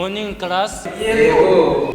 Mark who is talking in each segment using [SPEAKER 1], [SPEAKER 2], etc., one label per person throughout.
[SPEAKER 1] Morning class.
[SPEAKER 2] Yego.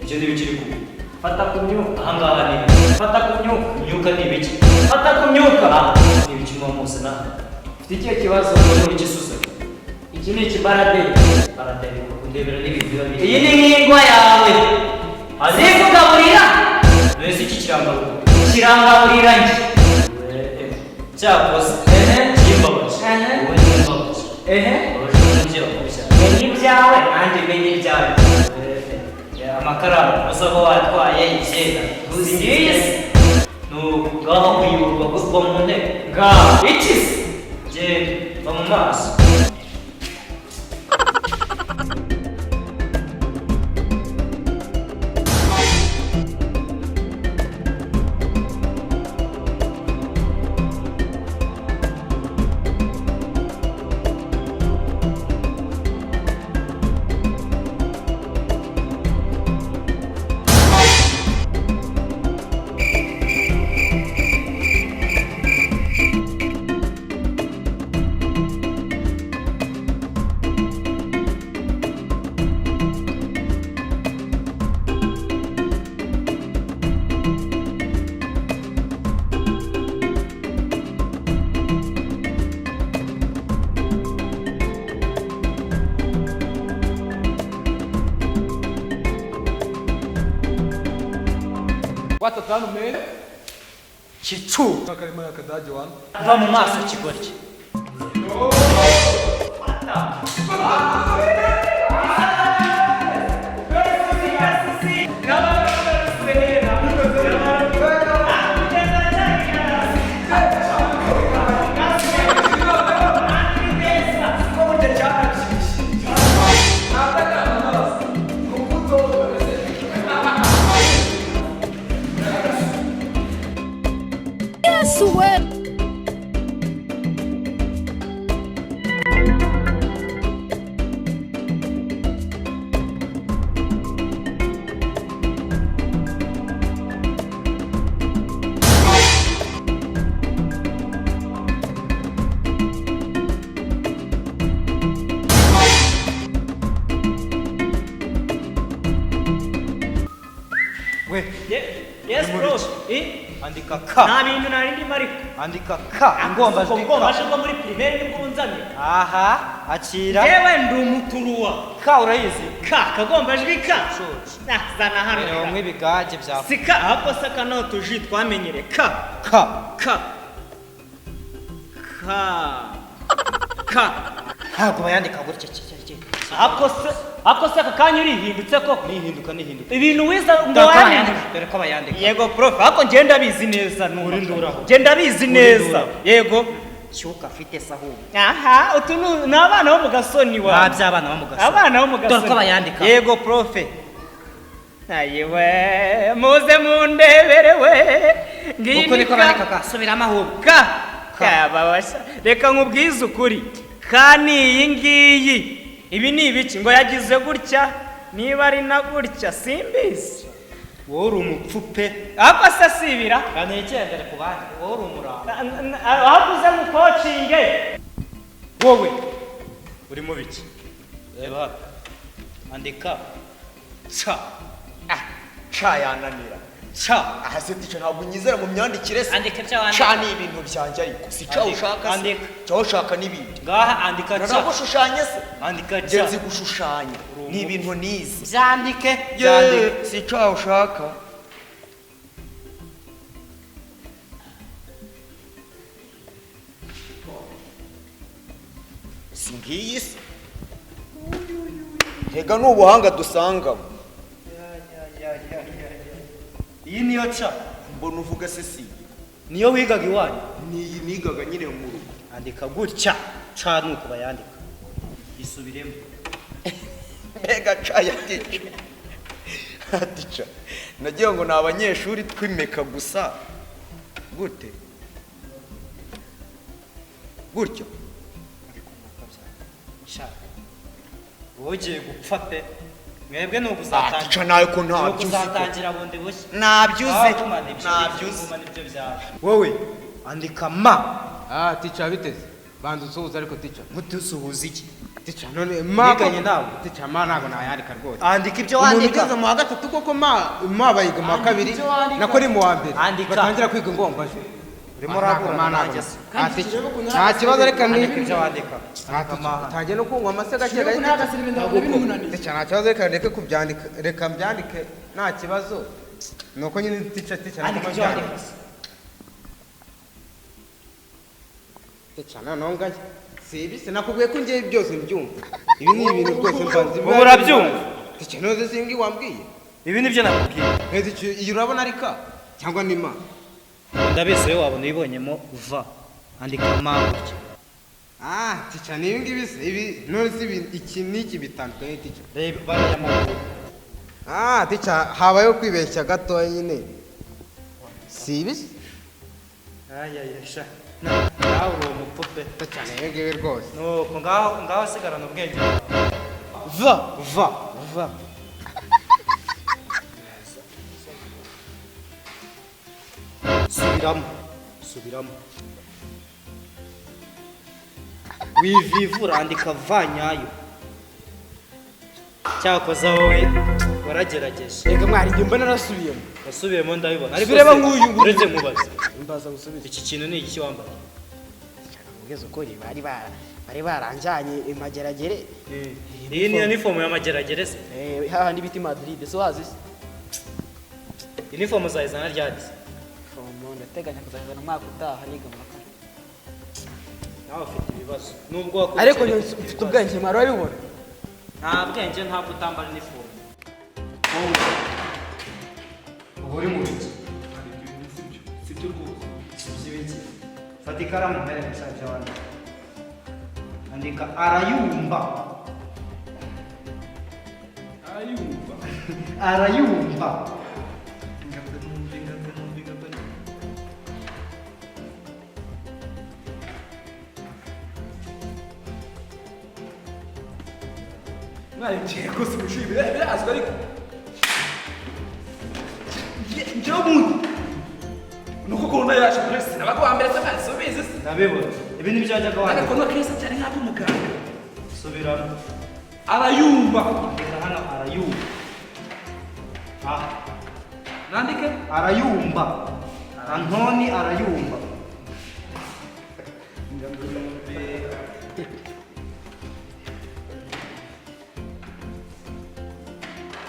[SPEAKER 1] Ibyo ni ibiki kuba?
[SPEAKER 2] Fata ku myuka.
[SPEAKER 1] Ahangaha ni
[SPEAKER 2] Fata ku myuka.
[SPEAKER 1] Imyuka ni ibiki?
[SPEAKER 2] Fata ku myuka.
[SPEAKER 1] Ni ibiki muba muzana?
[SPEAKER 2] Ufite ikihe kibazo?
[SPEAKER 1] Ni iki Susa?
[SPEAKER 2] Iki ni ikibaraderi.
[SPEAKER 1] Baraderi kundebera n'ibintu biba biri.
[SPEAKER 2] Iyi ni nk'ingwa yawe. Zikugaburira.
[SPEAKER 1] Mbese iki kirangaburira?
[SPEAKER 2] Kirangaburira njye.
[SPEAKER 1] Cyakoze.
[SPEAKER 2] Ehe.
[SPEAKER 1] Kimbabaje.
[SPEAKER 2] Ehe.
[SPEAKER 1] Wowe ntimbabaje.
[SPEAKER 2] Ehe.
[SPEAKER 1] Mbabaje n'umubyeyi wakubyaye.
[SPEAKER 2] Menya ibyawe nanjye menye ibyanjye.
[SPEAKER 1] Amakaramu uzaba watwaye icyenda.
[SPEAKER 2] Ngiyi se.
[SPEAKER 1] Nuko ngaho kuyoborwa kuva mu ntebe.
[SPEAKER 2] Ngaho. Iki se?
[SPEAKER 1] Genda va mu maso.
[SPEAKER 3] Watatanu me
[SPEAKER 1] Kicu.
[SPEAKER 3] akarima y'akadage wana.
[SPEAKER 1] Va mu maso kigoryi.
[SPEAKER 4] Yes, we.
[SPEAKER 1] We.
[SPEAKER 2] Yes bro.
[SPEAKER 1] Andika ka.
[SPEAKER 2] Nta bintu nari ndimo ariko.
[SPEAKER 1] Andika ka. Ingombajwi ka.
[SPEAKER 2] Ingombajwi bwo muri primaire nibwo unzanye.
[SPEAKER 1] Aha, akira.
[SPEAKER 2] Yewe ndi umuturuwa.
[SPEAKER 1] Ka urayizi?
[SPEAKER 2] Ka kagombajwi ka.
[SPEAKER 1] Shoje.
[SPEAKER 2] Ah, zana hano.
[SPEAKER 1] Wewe mwe ibigage bya
[SPEAKER 2] Si ka ahubwo se aka naho tuji twamenyere ka.
[SPEAKER 1] ka.
[SPEAKER 2] Ka. Ka. Ka.
[SPEAKER 1] Ntabwo bayandika gutya.
[SPEAKER 2] Ako se aka kanya urihindutse koko.
[SPEAKER 1] Nihinduka nihinduka.
[SPEAKER 2] Ibintu wiza ngo
[SPEAKER 1] Dore ko
[SPEAKER 2] wandike.
[SPEAKER 1] bayandika. Dore ko bayandika.
[SPEAKER 2] Yego prof, ako ngenda bizi neza
[SPEAKER 1] Uri nduraho.
[SPEAKER 2] Ngenda bizi neza.
[SPEAKER 1] Uri
[SPEAKER 2] Yego.
[SPEAKER 1] Cyuka afite sahu.
[SPEAKER 2] Aha, utu ni abana bo mu gasoni wa.
[SPEAKER 1] Ba by'abana bo mu gasoni.
[SPEAKER 2] Abana bo mu gasoni.
[SPEAKER 1] Dore ko bayandika.
[SPEAKER 2] Yego prof. Ayiwe, muze mundebere we. Ngiyi
[SPEAKER 1] Uko
[SPEAKER 2] ni
[SPEAKER 1] niko
[SPEAKER 2] ka.
[SPEAKER 1] bandika ka. Subiramo ahubwo.
[SPEAKER 2] Ka. Kababasha. Reka nkubwize ukuri. Ka ni iyi ngiyi. Ibi ni ibiki ngo yagize gutya niba ari na gutya simbizi.
[SPEAKER 1] Wowe uri umupfu pe.
[SPEAKER 2] Ahubwo se sibira.
[SPEAKER 1] Kandi igendere ku bandi. Wowe uri umuranga.
[SPEAKER 2] Ahubwo uze mu kocinge.
[SPEAKER 1] Wowe uri mu biki? Reba hano. Andika ca.
[SPEAKER 5] Ca yananira.
[SPEAKER 1] Ca.
[SPEAKER 5] Aha se tica ntabwo unyizera mu myandikire se.
[SPEAKER 1] Andika ibyo wandika.
[SPEAKER 5] Ca ni ibintu byanjye ariko si ca
[SPEAKER 1] Andika,
[SPEAKER 5] ushaka se.
[SPEAKER 1] andika.
[SPEAKER 5] Ca ushaka n'ibindi.
[SPEAKER 1] Ngaha andika ca.
[SPEAKER 5] Naragushushanye se.
[SPEAKER 1] Andika
[SPEAKER 5] Njye
[SPEAKER 1] ca.
[SPEAKER 5] nzi gushushanya. Ni ibintu nize.
[SPEAKER 1] Byandike.
[SPEAKER 5] Ye, si ca ushaka. Si ngiyi se? Rega ni ubuhanga dusangamo.
[SPEAKER 1] Iyi niyo ca.
[SPEAKER 5] Mbona uvuga se si iyi?
[SPEAKER 1] Niyo wigaga iwanyu?
[SPEAKER 5] Ni iyi nigaga nyine mu rugo.
[SPEAKER 1] Andika gutya ca nuko bayandika. Isubiremo.
[SPEAKER 5] Mbega ca ya tica. Tica, nagira ngo ni abanyeshuri twimeka gusa. Gute? Gutyo?
[SPEAKER 1] Sha, wowe ugiye gupfa pe. Mwebwe ni
[SPEAKER 5] Ah,
[SPEAKER 1] uguzatangira.
[SPEAKER 5] tica nawe ko
[SPEAKER 1] Ni
[SPEAKER 5] ntabyo uzi ko.
[SPEAKER 1] ukuzatangira bundi bushya.
[SPEAKER 5] Ntabyo uzi.
[SPEAKER 1] Ah, gumana ibyo,
[SPEAKER 5] Ntabyo uzi.
[SPEAKER 1] gumana ibyo byawe. Wowe andika ma.
[SPEAKER 3] Ah, tica biteze. Banza usuhuze ariko tica.
[SPEAKER 1] Mutusuhuza iki?
[SPEAKER 3] Tica none ma
[SPEAKER 1] Niganye nawe.
[SPEAKER 3] Tica ma ntago nayandika rwose.
[SPEAKER 1] Andika ibyo
[SPEAKER 3] Umuntu
[SPEAKER 1] wandika.
[SPEAKER 3] ugeze mu wa gatatu koko ma bayiga mu wa kabiri
[SPEAKER 1] ibyo wandika.
[SPEAKER 3] nako ni mu wa mbere.
[SPEAKER 1] Andika.
[SPEAKER 3] Batangira kwiga ingombajwi.
[SPEAKER 1] Urimo urabura nanjye se.
[SPEAKER 3] Ah, tica. Nta kibazo reka ni.
[SPEAKER 1] Andika ibyo wandika.
[SPEAKER 3] Ah, tica, utangiye no kunywa amase gake gake. Tica nta kibazo reka ndeke kubyandika, reka mbyandike nta kibazo. Nuko nyine tica tica
[SPEAKER 1] Andika ibyo wandika.
[SPEAKER 3] Tica noneho ngaya. Si ibi sinakubwiye ko ngiye byose mbyumva. Ibi ni ibintu rwose mbanza.
[SPEAKER 1] Ubu urabyumva?
[SPEAKER 3] Tica noze singi wambwiye.
[SPEAKER 1] Ibi nibyo nakubwiye.
[SPEAKER 3] Ese icyo iyi urabona ari ka cyangwa ni ma?
[SPEAKER 1] Ndabizi wowe wabona uyibonyemo va. Andika ma gutya.
[SPEAKER 3] Ah, tica ni ibi ngibi se ibi none si ibi iki n'iki bitandukanye tica.
[SPEAKER 1] Reba bariya maguru.
[SPEAKER 3] Ah, tica habayeho kwibeshya gatoya nyine. Si ibi se?
[SPEAKER 1] Ayaya sha. Nawe uri umupfu pe.
[SPEAKER 3] Tica ni ibi ngibi rwose.
[SPEAKER 1] Nuko ngaho ngaho sigarana ubwenge. Va va va. Subiramo. Subiramo. Wivivura andika va nyayo. Cyakoze wowe waragerageje.
[SPEAKER 6] Reka mwari njye mbona narasubiyemo.
[SPEAKER 1] Wasubiyemo ndabibona. Ariko
[SPEAKER 6] Sureba
[SPEAKER 1] se,
[SPEAKER 6] nk'uyu nguyu.
[SPEAKER 1] uretse nkubaze.
[SPEAKER 6] Mbaza ngusubize.
[SPEAKER 1] Iki kintu ni iki wambaye?
[SPEAKER 6] Ugeze ukuri bari bara bari baranjanye imageragere.
[SPEAKER 1] Iyi ni uniform y'amageragere se.
[SPEAKER 6] Hahandi bita i Madrid so wazi se?
[SPEAKER 1] Uniform uzayizana ryari se?
[SPEAKER 6] Fomo ndateganya kuzazana umwaka utaha niga mu wa kane.
[SPEAKER 1] Nawe ufite ibibazo. Nubwo wakurikiye
[SPEAKER 6] Ariko njye
[SPEAKER 1] ufite
[SPEAKER 6] mfite
[SPEAKER 1] ibibazo.
[SPEAKER 6] ubwenge mwari wabibona.
[SPEAKER 1] Nta bwenge ntabwo utambara uniform. Ubu uri mu biki?
[SPEAKER 3] Sibyo rwose.
[SPEAKER 1] By'ibiki? Fata ikaramu mbere gusa wandika. Andika arayumva.
[SPEAKER 3] Arayumva.
[SPEAKER 1] Arayumva.
[SPEAKER 3] Mwari ngiye rwose mu ishuri birazwi ariko. Njyewe ubundi nuko korona yaje muri sinabaga wa mbere se mwari subizi se.
[SPEAKER 1] Ndabibona. Ibi ni byo wajyaga wandika.
[SPEAKER 3] Agakono keza cyane nk'ak'umuganga.
[SPEAKER 1] Subiramo.
[SPEAKER 3] Arayumva.
[SPEAKER 1] Andika hano arayumva. Ah,
[SPEAKER 3] Nandike?
[SPEAKER 1] arayumva. Antoni arayumva.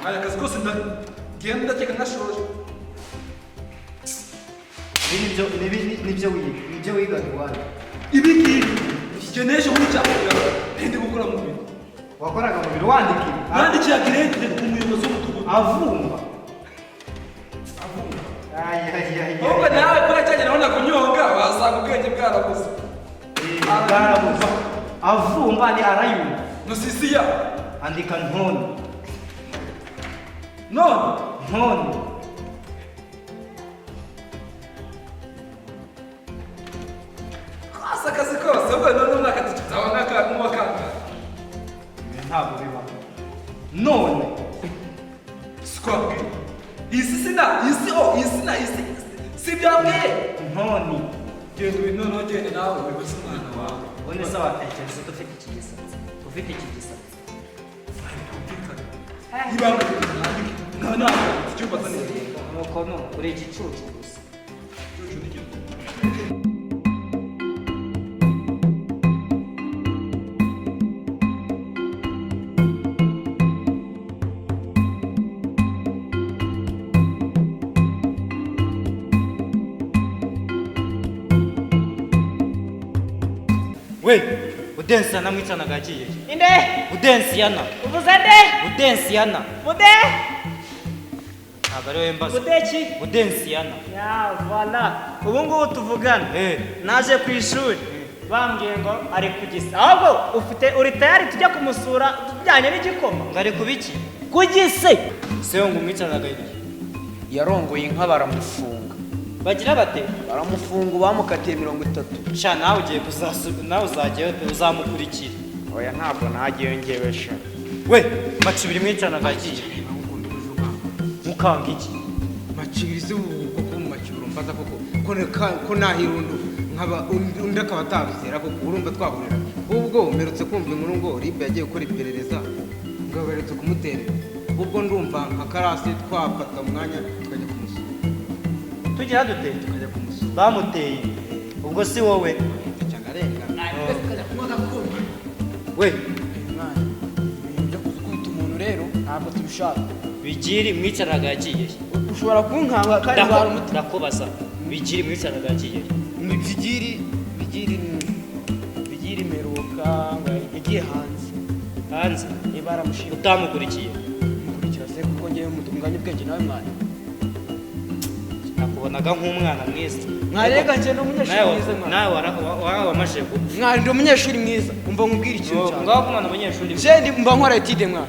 [SPEAKER 3] Mwari akazi kose ndagenda ndakeka ntashoje.
[SPEAKER 1] Ibi nibyo ibi nibyo wiga. Nibyo wigaga iwanyu.
[SPEAKER 3] Ibi ngibi njye n'ejo bundi cyakubwira ndi gukora mu biro.
[SPEAKER 1] Wakoraga mu biro wandika ibi.
[SPEAKER 3] Nandikiye agirente umuyobozi w'umudugudu.
[SPEAKER 1] Avumba. Ay, ay, ay,
[SPEAKER 3] Ahubwo
[SPEAKER 1] ay.
[SPEAKER 3] nawe kuri cya nawe kunyonga wasanga ubwenge bwarabuze.
[SPEAKER 1] Bwarabuze. Avumba ni arayumva.
[SPEAKER 3] Nusisiya.
[SPEAKER 1] Andika ntoni.
[SPEAKER 3] None.
[SPEAKER 1] Ntoni.
[SPEAKER 3] Kose akazi kose ubwo none umwaka tuzabona nk'uwa kangahe.
[SPEAKER 1] Ibi ntabwo bibaho. None.
[SPEAKER 3] Sikwabwiye. Isi sina, isi o, isi na, isi si byabwiye.
[SPEAKER 1] Ntoni.
[SPEAKER 3] Genda uyu noneho genda nawe wibaze umwana wawe.
[SPEAKER 1] Ubundi se watekereza ute ufite iki gisatsi? Ufite iki gisatsi?
[SPEAKER 3] Ibanga nandike. Nta ntabwo icyumba asa neza.
[SPEAKER 1] Nuko nuko uri igicucu gusa.
[SPEAKER 3] Igicucu ni igicucu.
[SPEAKER 1] We Udensiyana mwicanaga yagiye.
[SPEAKER 2] Inde?
[SPEAKER 1] Udensiyana.
[SPEAKER 2] Uvuze nde?
[SPEAKER 1] Udensiyana.
[SPEAKER 2] Bude?
[SPEAKER 1] Ntabwo ari wowe mbaza.
[SPEAKER 2] Budeki?
[SPEAKER 1] Udensiyana.
[SPEAKER 2] Ya, voilà. Ubu ngubu tuvugana. Naje ku ishuri. Bambwiye ngo ari ku gise. Ahubwo ufite uri tayari tujya kumusura tujyanye n'igikoma.
[SPEAKER 1] Ngo ari ku biki?
[SPEAKER 2] Ku gise.
[SPEAKER 1] Se ngo umwicanaga yagiye.
[SPEAKER 5] Yarongoye inka baramufunga.
[SPEAKER 1] Bagira bate?
[SPEAKER 5] Baramufunga bamukatiye 30.
[SPEAKER 1] Sha nawe ugiye kuzasubira, nawe uzajyayo pe, uzamukurikira.
[SPEAKER 5] Oya ntabwo nagiyeyo njyewe sha.
[SPEAKER 1] We Macibiri mwicanaga yagiye. Mukanga iki?
[SPEAKER 3] Macibiri se ubu koko mu Macibiri umbaza koko ko nahirundu nkaba undi akaba atabizera koko urumva twahurira. Ubwo mperutse kumva inkuru ngo RIB yagiye gukora iperereza ngo baherutse kumuterera. Ubwo ndumva nka karasi twafata umwanya tukajya kumusura.
[SPEAKER 1] Tugira dute?
[SPEAKER 3] Tukajya kumusura.
[SPEAKER 1] Bamuteye. Ubwo si wowe.
[SPEAKER 3] Cyangwa arengana.
[SPEAKER 1] We
[SPEAKER 6] mwana, ibintu byo kuza ukubita umuntu rero ntabwo tubishaka.
[SPEAKER 1] Bigiri mwicaraga yagiye.
[SPEAKER 6] Ushobora kunkanga kandi wari umuti.
[SPEAKER 1] Ndakubaza. Bigiri mwicaraga yagiye.
[SPEAKER 3] Ni Bigiri, Bigiri
[SPEAKER 6] Bigiri meruka ngo yagiye hanze.
[SPEAKER 1] Hanze.
[SPEAKER 6] Niba baramushimye.
[SPEAKER 1] Utamukurikiye.
[SPEAKER 6] Mukurikira se kuko ngewe mutunganya ubwenge nawe mwana.
[SPEAKER 1] Nakubonaga nk'umwana mwiza.
[SPEAKER 6] Mwarega nje n'umunyeshuri mwiza mwana.
[SPEAKER 1] Nawe wamaze gupfa.
[SPEAKER 6] Mwari ndi umunyeshuri mwiza. Umva nkubwira ikintu cyane.
[SPEAKER 1] Ngaho kumwana abanyeshuri.
[SPEAKER 6] Je ndi mba nkora etide mwana.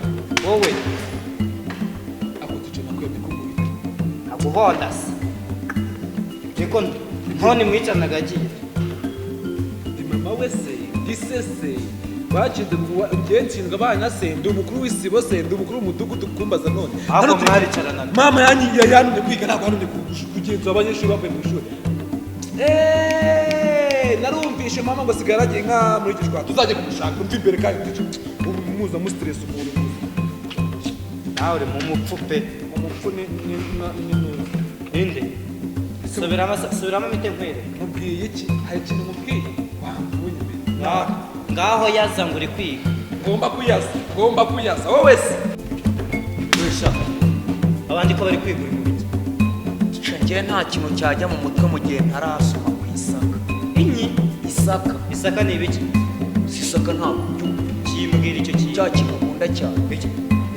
[SPEAKER 1] Wowe
[SPEAKER 7] Ako ticha nakwemye kugubita.
[SPEAKER 1] aguhonda se. Niko ntoni mwicanaga yagiye.
[SPEAKER 7] Ndi mama we se, ndi se se. Bacinze njye nshinzwe abana se, ndi umukuru w'isibo se, ndi umukuru w'umudugudu kumbaza none.
[SPEAKER 1] Ahubwo mwaricaranaga.
[SPEAKER 7] Mama yantumye kwiga ntabwo yantumye kugenzura abanyeshuri bavuye mu ishuri. Narumvishe mama ngo sigara agiye nka muri gishwa tuzajye kumushaka umva imbere kandi ticha ubu muza mu stress umuntu muza.
[SPEAKER 1] Nawe uri mu mupfu pe.
[SPEAKER 7] Umupfu ni ni ni
[SPEAKER 1] Inde. Subiramo subiramo imite nkwere.
[SPEAKER 7] Mubwiye iki? Hari ikintu mubwiye? Wamvuye imbere.
[SPEAKER 1] Ngaho yaza ngo uri kwiga.
[SPEAKER 7] Ngomba kuyaza, ngomba kuyaza wowe se.
[SPEAKER 1] Wesha. Abandi ko bari kwiga uri mu biki?
[SPEAKER 5] Ticha njye nta kintu cyajya mu mutwe mu gihe ntarasoma ku isaka.
[SPEAKER 1] Inyi?
[SPEAKER 5] Isaka.
[SPEAKER 1] Isaka ni ibiki?
[SPEAKER 5] Si isaka ntabwo ubyumva.
[SPEAKER 1] Kimbwira icyo kintu.
[SPEAKER 5] Cya kintu ukunda cyane.
[SPEAKER 1] Iki?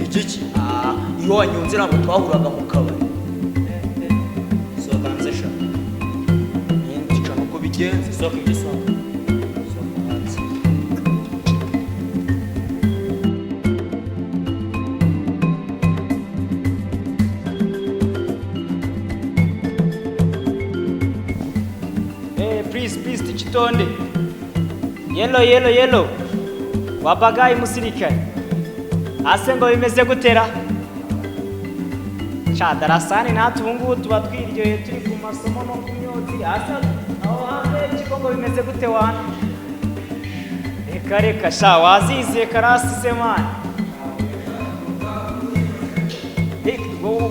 [SPEAKER 1] Igiki?
[SPEAKER 5] Ah, iyo wanyunze ntabwo twahuraga mu kabari.
[SPEAKER 1] Sohoka hanze sha.
[SPEAKER 5] Ticha nuko bigenze.
[SPEAKER 1] Sohoka ibyo sohoka. Sohoka hanze.
[SPEAKER 2] Please, please, tuchitonde. Yellow, yellow, yellow. Wabagayi musirikare. Ase ngo bimeze gutera. Cha darasani natwe ubu ngubu tuba twiryoheye turi ku masomo no ku myotsi. Ase aho hanze y'ikigo ngo bimeze gute wana? Reka reka sha wazize karasi se mwana.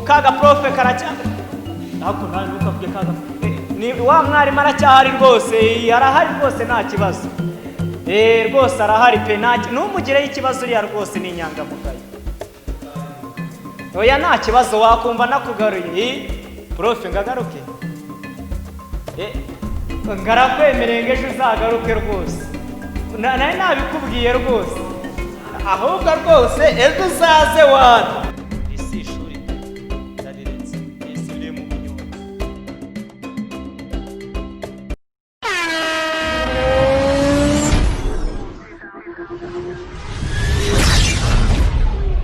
[SPEAKER 2] Kaga profe karacya. Ako nawe ntukavuge kaga. Ni wa mwarimu aracyahari rwose, arahari rwose nta kibazo. Rwose arahari pe, ntumugireho ikibazo uriya rwose ni inyangamugayo. Oya nta kibazo wakumva nakugaruye. Profe ngagaruke. Ngarakwemereye ngo ejo uzagaruke rwose. Nari nabikubwiye rwose. Ahubwo rwose ejo uzaze wana.